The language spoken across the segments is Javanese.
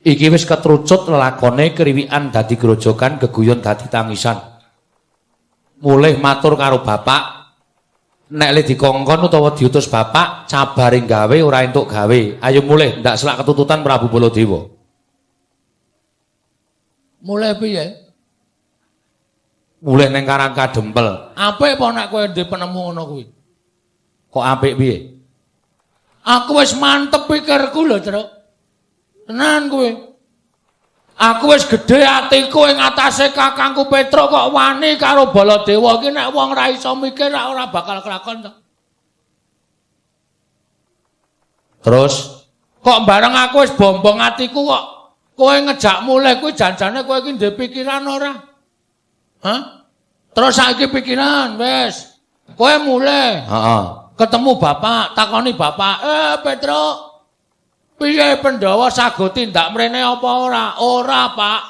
Iki wis ketrucut lelakone kriwikan dadi grojogan, geguyon dadi tangisan. Mulih matur karo bapak, nek le dikongkon utawa diutus bapak, cabare gawe ora entuk gawe. Ayo mulih, ndak selak ketututan Prabu Baladewa. Mulih piye? Mulih ning Karang Kadempel. Apik apa nek kowe ndek penemu ngono kuwi? Kok apik piye? Aku wis mantep pikirku lho, Truk. Tenan kowe. Aku wis gedhe atiku ing atase kakangku Petruk kok wani karo Baladewa iki nek wong ra iso mikir ora bakal kelakon to. Terus kok bareng aku wis bombong atiku kok kowe ngejak mulih kuwi janjane kowe iki ndek pikiran ora? Hah? Terus saiki pikiran wis. Kowe mulih. Heeh. Ketemu bapak, takoni bapak, "Petruk, piye Pandhawa sago tindak mrene apa ora?" "Ora, Pak.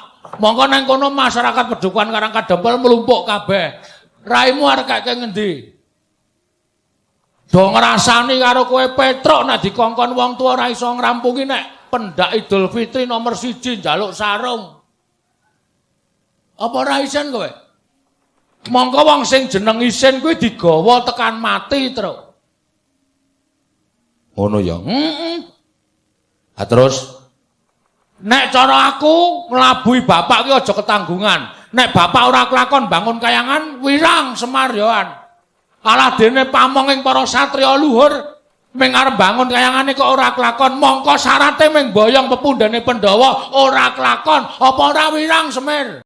Mongko nang kono masyarakat Pedukuhan Karang Kadempel mlumpuk kabeh. Raimu arep kake ngendi?" Do ngrasani karo kowe Petruk nek dikongkon wong tuwa ora iso ngrampungi nek pendak Idul Fitri nomor 1 njaluk sarung. Apa ora isin kowe? Mongko wong sing jeneng isin kuwi digawa tekan mati, Truk. Ngono ya. Heeh. Ha terus nek cara aku nglabuhi bapak ki aja ketanggungan. Nek bapak ora kelakon bangun kayangan wirang Semar yoan. Alah dene pamong ing para satriya luhur ming arep bangun kayangane kok ora kelakon, mongko syarate ming boyong pepundhene Pandhawa ora kelakon, apa ora wirang Semir?